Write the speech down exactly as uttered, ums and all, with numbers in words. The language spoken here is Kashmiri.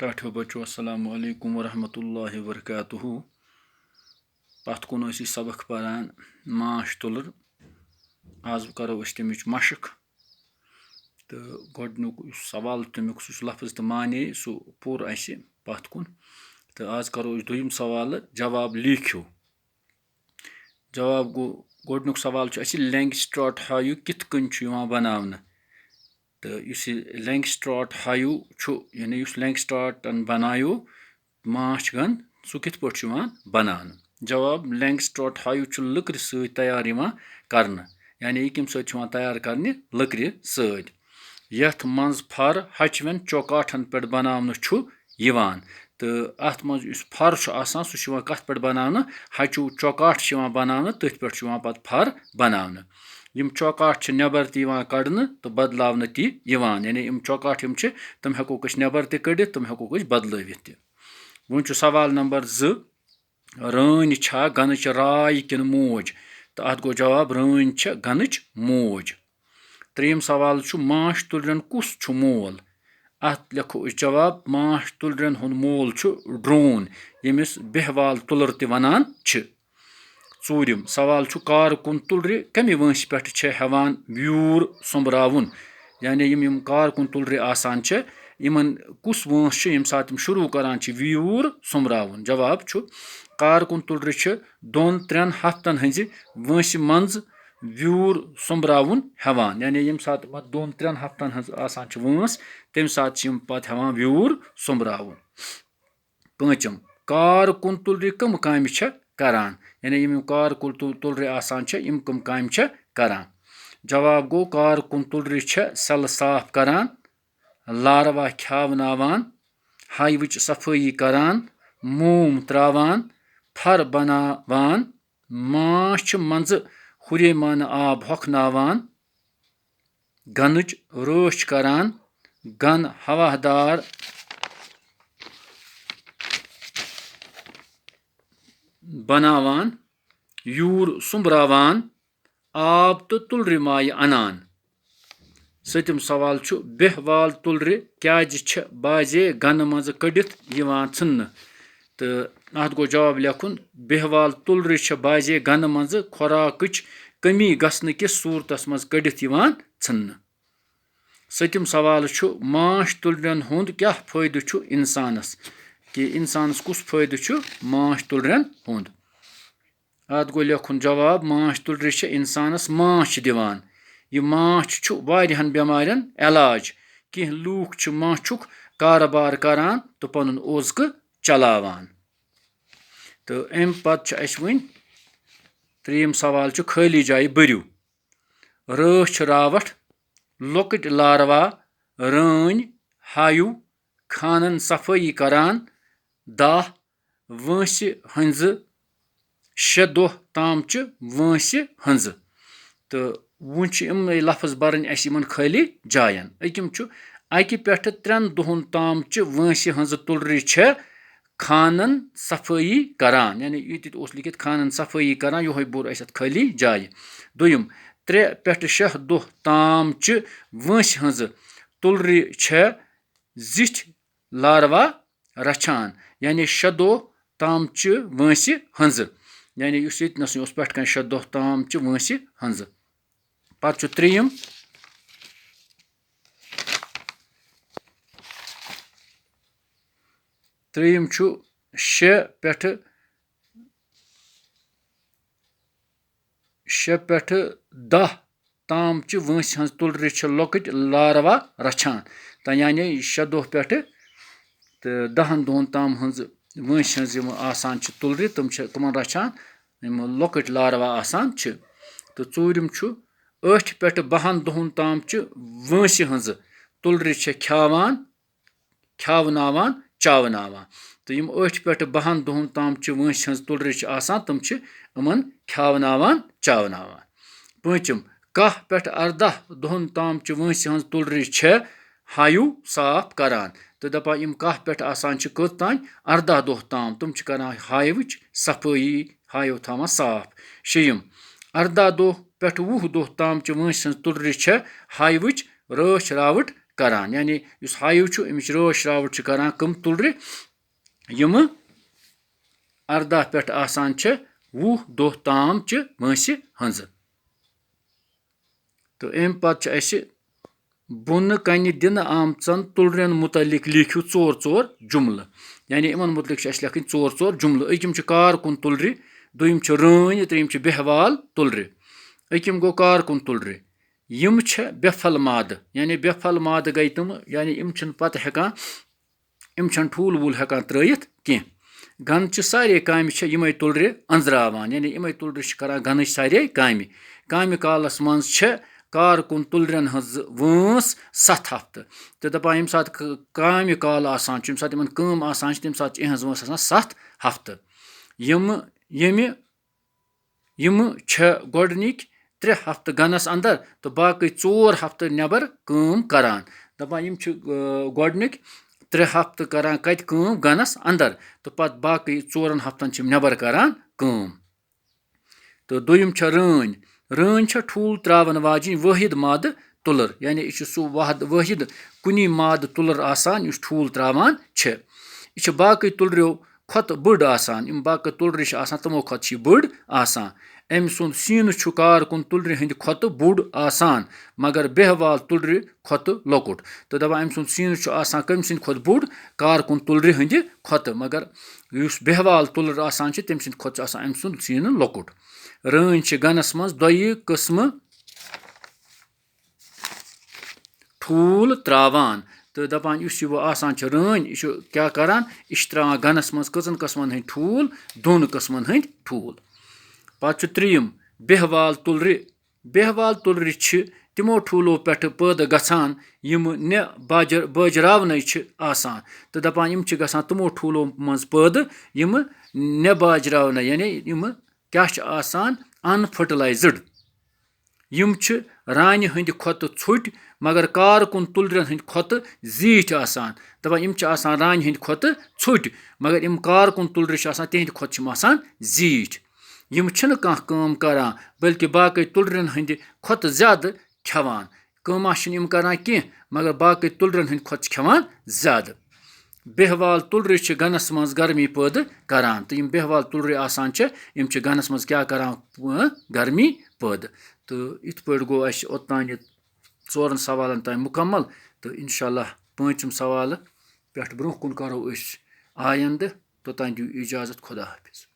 ٹاٹھیو بچو، السلام علیکم ورحمۃ اللہ وبرکاتہ۔ پتھ کُن ٲسۍ أسۍ سبق پران ماچھ تُلر۔ آز کرو أسۍ تَمِچ مشق۔ تہٕ گۄڈٕنیُک یُس سوال تَمیُک، سُہ چھُ لفظ تہٕ معنی، سُہ پوٚر اَسہِ پتھ کُن۔ تہٕ آز کرو أسۍ دوٚیِم سوال، جواب لیکھِو۔ جواب گوٚو، گۄڈٕنیُک سوال چھُ اَسہِ، لینگسٹراٹ ہایو کِتھ کٔنۍ چھُ یِوان بناونہٕ؟ تہٕ یُس یہِ لینگسٹراٹ ہایو چھُ، یعنی یُس لینگسٹراٹن بنایو ماچھ گن، سُہ کِتھ پٲٹھۍ چھُ یِوان بناونہٕ؟ جواب، لینگسٹراٹ ہایو چھُ لٔکرِ سۭتۍ تیار یِوان کرنہٕ، یعنی یہِ کَمہِ سۭتۍ چھُ یِوان تیار کرنہِ؟ لٔکرِ سۭتۍ۔ یَتھ منٛز فر ہچوٮ۪ن چوکاٹھن پٮ۪ٹھ بناونہٕ چھُ یِوان۔ تہٕ اَتھ منٛز یُس فر چھُ آسان، سُہ چھُ یِوان کَتھ پٮ۪ٹھ بناونہٕ؟ ہَچوٗ چوکاٹھ چھِ یِوان بناونہٕ، تٔتھۍ پٮ۪ٹھ چھُ یِوان پَتہٕ فر بناونہٕ۔ یِم چوکاٹھ چھِ نٮ۪بر تہِ یِوان کڑنہٕ تہٕ بدلاونہٕ تہِ یِوان، یعنی یِم چوکاٹھ یِم چھِ، تِم ہٮ۪کوکھ أسۍ نٮ۪بر تہِ کٔڑِتھ، تِم ہٮ۪کوکھ أسۍ بدلٲوِتھ تہِ۔ وۄنۍ چھُ سوال نمبر زٕ، رٲنۍ چھا گنٕچ راے کِنہٕ موج؟ تہٕ اَتھ گوٚو جواب، رٲنۍ چھےٚ گنٕچ موج۔ ترٛیٚیِم سوال چھُ، ماچھ تُلرٮ۪ن کُس چھُ مول؟ اَتھ لیکھو أسۍ جواب، ماچھ تُلرٮ۪ن ہُنٛد مول چھُ ڈرون، ییٚمِس بیہوال تُلر تہِ وَنان چھِ۔ ژوٗرِم سوال چھُ، کارکُن تُلرِ کَمہِ وٲنٛسہِ پٮ۪ٹھ چھےٚ ہٮ۪وان ویوٗر سوٚمبراوُن؟ یعنی یِم، یِم کارکُن تُلرِ آسان چھِ، یِمَن کُس وٲنٛس چھُ، ییٚمہِ ساتہٕ تِم شروٗع کران چھِ ویوٗر سوٚمبراوُن؟ جواب چھُ، کارکُن تُلرِ چھِ دۄن ترٛٮ۪ن ہفتن ہٕنٛزِ وٲنٛسہِ منٛز ویوٗر سوٚمبراوُن ہٮ۪وان۔ یعنی ییٚمہِ ساتہٕ پتہٕ دۄن ترٛٮ۪ن ہفتن ہٕنٛز آسان چھِ وٲنٛس، تَمہِ ساتہٕ چھِ یِم پتہٕ ہٮ۪وان ویوٗر سوٚمبراوُن۔ پٲنٛژِم، کارکُن تُلرِ کٕم کامہِ چھےٚ کران؟ یعنی یِم، یِم کارکُن تُل-، تُلرِ آسان چھِ، یِم کٕم کامہِ چھےٚ کران؟ جواب گوٚو، کارکُن تُلرِ چھےٚ سیٚلہٕ صاف کران، لاروا کھیاوناوان، ہایوٕچ صفٲیی کران، موم تراوان، فر بناوان، ماچھ منٛزٕ ہُریمانہٕ آب ہۄکھناوان، گنٕچ رٲچھ کران، گن ہوادار بناوان، یوٗر سوٚمبراوان، آب تہٕ تُلرِ مایہِ انان۔ سٔتِم سوال چھُ، بیہوال تُلرِ کیازِ چھےٚ بازے گنہٕ منٛزٕ کٔڑِتھ یِوان ژھٕننہٕ؟ تہٕ اَتھ گوٚو جواب لیکھُن، بیہوال تُلرِ چھےٚ بازے گنہٕ منٛزٕ خوراکٕچ کمی گژھنہٕ کِس صوٗرتس منٛز کٔڑِتھ یِوان ژھٕننہٕ۔ سٔتِم سوال چھُ، ماچھ تُلرٮ۪ن ہُنٛد کیٛاہ فٲیدٕ چھُ اِنسانَس؟ کہِ اِنسانَس کُس فٲیدٕ چھُ ماچھ تُلرٮ۪ن ہُنٛد؟ اَتھ گوٚو لیکھُن جواب، ماچھ تُلرِ چھِ اِنسانَس ماچھ دِوان۔ یہِ ماچھ چھُ واریاہَن بٮ۪مارٮ۪ن علاج۔ کینٛہہ لوٗکھ چھِ ماچھُک کارٕبار کران تہٕ پَنُن اوزکہٕ چلاوان۔ تہٕ اَمہِ پَتہٕ چھُ اَسہِ وۄنۍ ترٛیٚیِم سوال چھُ، خٲلی جایہِ بٔرِو۔ رٲچھ راوٹھ، لۄکٕٹۍ لاروا، رٲنۍ، ہایو، خانن صفٲیی کران، داہ، وٲنٛسہِ ہٕنٛزٕ، شےٚ دۄہ تامچہِ وٲنٛسہِ ہٕنٛزٕ۔ تہٕ وۄنۍ چھِ یِمنٕے لفظ برٕنۍ اَسہِ یِمن خٲلی جاین۔ أکِم چھُ، اَکہِ پٮ۪ٹھٕ ترٛٮ۪ن دۄہن تامچہِ وٲنٛسہِ ہٕنٛزٕ تُلرِ چھےٚ خانن صفٲیی کران، یعنی ییٚتہِ اوس لیکھِتھ خانن صفٲیی کران، یِہوٚے بوٚر اَسہِ اَتھ خٲلی جایہِ۔ دوٚیِم، ترٛےٚ پٮ۪ٹھٕ شےٚ دۄہ تامچہِ وٲنٛسہِ ہٕنٛزٕ تُلرِ چھےٚ زِٹھۍ لاروا رچھان، یعنی شےٚ دۄہ تامچہِ وٲنٛسہِ ہٕنٛزٕ، یعنی یُس ییٚتہِ نَسٕے اوس پٮ۪ٹھ کَنہِ شےٚ دۄہ تامچہِ وٲنٛسہِ ہٕنٛزٕ۔ پَتہٕ چھُ ترٛیٚیِم، ترٛیٚیِم چھُ شےٚ پٮ۪ٹھٕ، شےٚ پٮ۪ٹھٕ دَہ تامچہِ وٲنٛسہِ ہٕنٛز تُلرِ چھِ لۄکٕٹۍ لاروا رچھان۔ تہٕ یعنی شےٚ دۄہ پٮ۪ٹھٕ تہٕ دَہَن دۄہَن تام ہٕنٛز وٲنٛسہِ ہٕنٛز یِم آسان چھِ تُلرِ، تِم چھِ تِمَن رچھان یِم لۄکٕٹۍ لاروا آسان چھِ۔ تہٕ ژوٗرِم چھُ، ٲٹھِ پٮ۪ٹھٕ بَہَن دۄہَن تامچہِ وٲنٛسہِ ہٕنٛزٕ تُلرِ چھِ کھیٛاوان، کھیٛاوناوان، چاوناوان۔ تہٕ یِم ٲٹھِ پٮ۪ٹھٕ بَہَن دۄہَن تامچہِ وٲنٛسہِ ہٕنٛز تُلرِ چھِ آسان، تِم چھِ یِمَن کھیٛاوناوان، چاوناوان۔ پوٗنٛژِم، کاہ پٮ۪ٹھ اَرداہ دۄہَن تامچہِ وٲنٛسہِ ہٕنٛز تُلرِ چھےٚ ہایو صاف کران۔ تہٕ دَپان، یِم کاہ پٮ۪ٹھ آسان چھِ کٔژ تام؟ اَرداہ دۄہ تام۔ تِم چھِ کران ہایوٕچ صفٲیی، ہایو تھاوان صاف۔ شیٚیِم، اَرداہ دۄہ پٮ۪ٹھ وُہ دۄہ تامچہِ وٲنٛسہِ ہٕنٛز تُلرِ چھےٚ ہایوٕچ رٲچھ راوٕٹھ کران۔ یعنی یُس ہایو چھُ، اَمِچ رٲچھ راوَٹھ چھِ کران کٕم تُلرِ؟ یِم اَرداہ پٮ۪ٹھ آسان چھِ وُہ دۄہ تام چہِ وٲنٛسہِ ہٕنٛزٕ۔ تہٕ اَمہِ پتہٕ چھُ اَسہِ بۄنہٕ کنہِ دِنہٕ آمژن تُلرٮ۪ن مُتعلق لیکھِو ژور ژور جملہٕ۔ یعنی یِمن مُتعلق چھِ اَسہِ لیکھٕنۍ ژور ژور جملہٕ۔ أکِم چھِ کارکُن تُلرِ، دوٚیِم چھِ رٲنۍ، ترٛیٚیِم چھِ بیہوال تُلرِ۔ أکِم گوٚو کارکُن تُلرِ۔ یِم چھِ بے پھل مادٕ، یعنی بے پھل مادٕ گٔے تِم، یعنی یِم چھِنہٕ پتہٕ ہٮ۪کان، یِم چھِنہٕ ٹھوٗل ووٗل ہٮ۪کان ترٛٲیِتھ کینٛہہ۔ گنچہِ سارے کامہِ چھِ یِمے تُلرِ أنٛزراوان، یعنی یِمے تُلرِ چھِ کران گنٕچ سارے کامہِ۔ کامہِ کالس منٛز چھِ کارکُن تُلرٮ۪ن ہٕنٛز وٲنٛس ستھ ہفتہٕ۔ تہٕ دَپان، ییٚمہِ ساتہٕ ک-، کامہِ کال آسان چھُ، ییٚمہِ ساتہٕ یِمن کٲم آسان چھِ، تَمہِ ساتہٕ چھِ یِہٕنٛز وٲنٛس آسان ستھ ہفتہٕ۔ یِم، ییٚمہِ، یِم چھِ گۄڈٕنِکۍ ترٛےٚ ہفتہٕ گنَس اندر تہٕ باقٕے ژور ہفتہٕ نٮ۪بر کٲم کران۔ دَپان، یِم چھِ، آ، گۄڈٕنِکۍ ترٛےٚ ہفتہٕ کران کَتہِ کٲم؟ گنَس اندر۔ تہٕ پتہٕ باقٕے ژورن ہفتن چھِ یِم نٮ۪بر کران کٲم۔ تہٕ دوٚیِم چھےٚ رٲنۍ۔ رٲنۍ چھےٚ ٹھوٗل ترٛاوَن واجیٚنۍ وٲحد مادٕ تُلٕر، یعنی یہِ چھُ سُہ وحد-، وٲحد کُنی مادٕ تُلٕر آسان یُس ٹھوٗل ترٛاوان چھِ۔ یہِ چھِ باقٕے تُلرٮ۪و کھۄتہٕ بٔڑ آسان، یِم باقٕے تُلرِ چھِ آسان تِمو کھۄتہٕ چھِ یہِ بٔڑ آسان۔ أمۍ سُنٛد سیٖنہٕ چھُ کارکُن تُلرِ ہٕنٛدِ کھۄتہٕ بوٚڑ آسان، مگر بیہوال تُلرِ کھۄتہٕ لۄکُٹ۔ تہٕ دَپان، أمۍ سُنٛد سیٖنہٕ چھُ آسان کٔمۍ سٕنٛدِ کھۄتہٕ بوٚڑ؟ کارکُن تُلرِ ہٕنٛدِ کھۄتہٕ، مگر یُس بیہوال تُلر آسان چھِ، تٔمۍ سٕنٛدِ کھۄتہٕ چھُ آسان أمۍ سُنٛد سیٖنہٕ لۄکُٹ۔ رٲنۍ چھِ گنَس منٛز دۄیہِ قٕسمہٕ ٹھوٗل ترٛاوان۔ تہٕ دَپان، یُس یہِ وۄنۍ آسان چھِ رٲنۍ، یہِ چھُ کیٛاہ کران؟ یہِ چھِ ترٛاوان گنَس منٛز کٔژَن قٕسمَن ہٕنٛدۍ ٹھوٗل؟ دۄن قٕسمَن ہٕنٛدۍ ٹھوٗل۔ پَتہٕ چھُ ترٛیٚیِم، بیہوال تُلرِ۔ بیہوال تُلرِ چھِ تِمو ٹھوٗلو پٮ۪ٹھٕ پٲدٕ گژھان، یِم نٮ۪ باجر-، بٲجراونَے چھِ آسان۔ تہٕ دَپان، یِم چھِ گژھان تِمو ٹھوٗلو منٛز پٲدٕ، یِم نٮ۪ باجراونَے، یعنی یِم کیٛاہ چھِ آسان؟ Unfertilized۔ یِم چھِ رانہِ ہٕنٛدِ کھۄتہٕ ژھوٚٹۍ، مگر کارکُن تُلرٮ۪ن ہٕنٛدِ کھۄتہٕ زیٖٹھۍ آسان۔ دَپان، یِم چھِ آسان رانہِ ہٕنٛدِ کھۄتہٕ ژھوٚٹۍ، مگر یِم کارکُن تُلرِ چھِ آسان، تِہنٛدِ کھۄتہٕ چھِ یِم آسان زیٖٹھۍ۔ یِم چھِنہٕ کانٛہہ کٲم کران، بلکہِ باقٕے تُلرٮ۪ن ہٕنٛدِ کھۄتہٕ زیادٕ کھٮ۪وان۔ کٲمہ چھِنہٕ یِم کران کینٛہہ، مگر باقٕے تُلرٮ۪ن ہٕنٛدِ کھۄتہٕ چھِ کھٮ۪وان زیادٕ۔ بیہوال تُلرِ چھِ گنَس منٛز گرمی پٲدٕ کران، تہٕ یِم بیہوال تُلرِ آسان چھِ، یِم چھِ گنَس منٛز کیٛاہ کران؟ اۭں، گرمی پٲدٕ۔ تہٕ یِتھ پٲٹھۍ گوٚو اَسہِ اوٚتام یہِ ژورَن سوالَن تام مُکمل، تہٕ اِنشاء اللہ پوٗنٛژِم سوالہٕ پٮ۪ٹھ برٛونٛہہ کُن کرو أسۍ آیندٕ۔ توٚتام دِیِو اِجازت، خدا حافظ۔